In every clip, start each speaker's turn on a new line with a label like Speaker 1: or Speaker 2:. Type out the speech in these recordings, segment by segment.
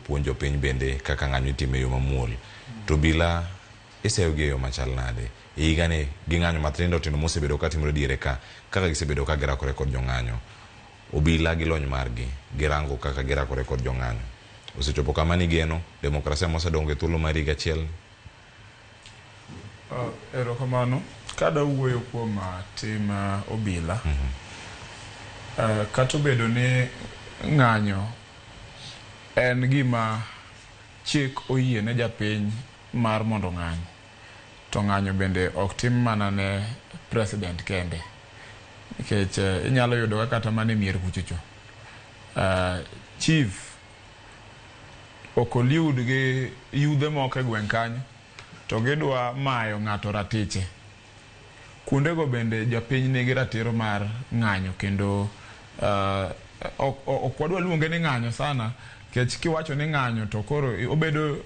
Speaker 1: opuonj jopiny bende kaka ng'anyo itimo e yo mamuol. To obila iseyogi e yo machal nade? E higani gi ng'anyo matindo tindo mosebedo ka timore diere ka, kaka gisebedo ka girakore kod jong'anyo. Obila gi lony margi, girango kaka girakore kod jong'anyo. Osechopo kama nigeno, demokrasia mosedongo e thuolo mar higa achiel.
Speaker 2: Erokamano. Kada wuoyo kuom tim obila, kata obedo ni ng'anyo en gima chik oyie ne japiny mar mondo ong'any, to ng'anyo bende ok tim mana ne president kende. Nikech inyalo yudo ka kata mana e mier kuchocho, chief ok oliud gi yudhe moko e gweng' kanyo to gidwa mayo ng'ato ratiche. Kuondego bende japiny nigi ratiro mar ng'anyo kendo ok wadwa luonge ni ng'anyo sana nikech kiwacho ni ng'anyo to koro obedo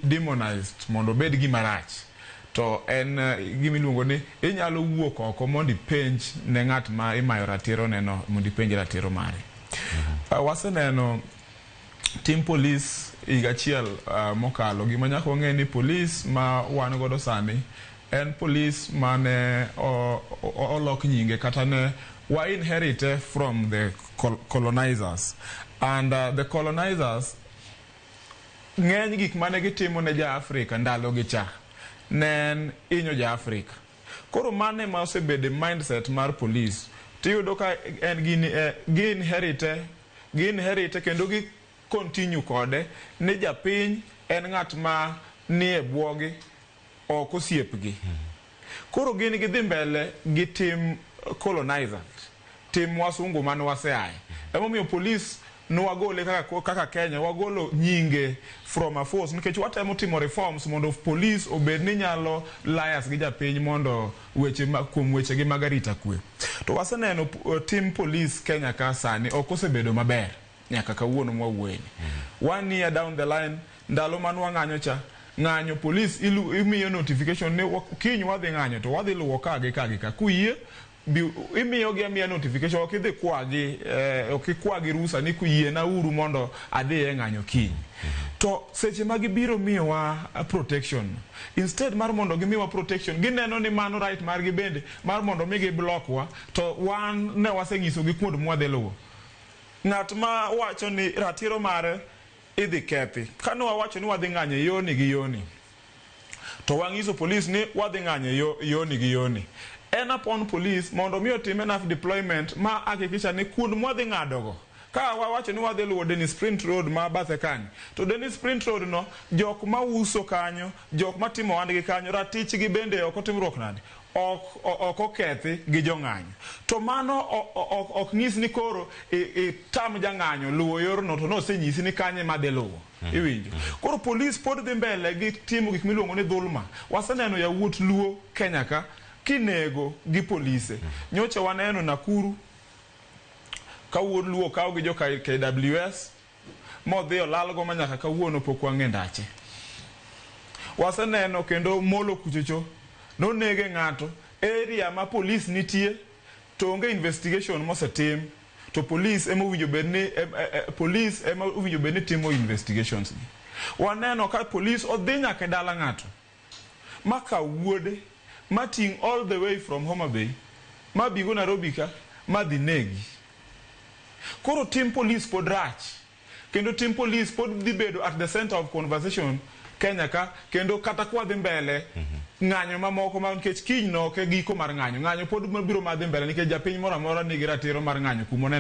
Speaker 2: demonized mondo obed gima rach. To en gima iluongo ni inyalo wuok oko mondo ipenj ne ng'at ma imayo ratiro ne no mondo ipenj ratiro mare. Waseneno tim polis higa achiel mokalo. Gima nyaka wang'e ni polis ma wan godo sani en polis mane olok nyinge kata ne wa inherit from the colonizers. And the colonizers ng'eny gik mane gitimo ne ja Afrika ndalo gi cha ne en hinyo ja Afrika. Koro mano ema osebedo e mindset mar polis. Tiyudo ka en gini gi inherit kendo gi continue kode ni japiny en ng'at ma nie bwogi ok osiepgi. Koro gin gidhi mbele gi tim colonizers, tim wasungu mane waseaye. Emomiyo polis nwagole kaka Kenya, wagolo nyinge from a force nikech watemo timo reforms mondo polis obed ni nyalo liaise gi japiny mondo weche ma, kuom weche gi mag arita kwe. To waseneno tim polis Kenya ka sani ok osebedo maber nyaka kawuono mwawuoyeni. One year down the line, ndalo man wang'anyo cha, ng'anyo polis imiyo notification ni kiny wadhi ng'anyo to wadhi luwo ka gi ka gi ka. Kuyie imiyogi amiya notification, ok idhi kwagi, ok ikwagi rusa ni kuyiena uru mondo adhi e ng'anyo kiny. To seche ma gibiro miyowa protection, instead mar mondo gimiwa protection, gineno ni mano right margi bende mar mondo mi giblock wa, to wan ne waseng'isogi kuond mwadhi luwo. Ng'at ma wacho ni ratiro mare idhi kethi. Kane wawacho ni wadhi ng'anyo e yoni gi yoni, to wang'iso polis ni wadhi ng'anyo e yoni gi yoni. En upon police mondo mi otim enough deployment ma hakikisha ni kuond mwadhi ng'adogo. Ka wawacho ni wadhi luwo Dennis Sprint Road ma bathe kanyo, to Dennis Sprint Road no, jok mauso kanyo, jok matimo ohandgi kanyo, ratichgi bende ok otimruok nade? Ok okethi gi jong'anyo. To mano ok nyis ni koro itam jang'anyo luwo yorno to nosenyisi ni kanye madhi luwo. Iwinjo. Koro polis pod dhi mbele gi timo gik miluongo ni dhulma. Waseneno yawuot Luo Kenya ka kinego gi polise. Nyocha waneno Nakuru ka wuod Luo okaw gi jo KWS modhi olalgo ma nyaka kawuono pok wang'e ndache. Waseneno kendo Molo kuchocho nonege ng'ato area ma polis nitie to onge investigation mosetim to polis ema owinjo bed ni polis ema owinjo bed ni timo investigations gi. Waneno ka polis odhi nyaka e dala ng'ato ma kaw wuode ma ting' all the way from Homa Bay ma bigo Nairobi ka ma dhi negi. Koro tim polis pod rach kendo tim polis pod dhi bedo at the center of conversation Kenya ka kendo kata kwadhi mbele ng'anyo mamoko ma nikech kiny no ok e giko mar ng'anyo. Ng'anyo pod biro madhi mbele nikech japiny moro amora nigi ratiro mar ng'anyo kumoneno.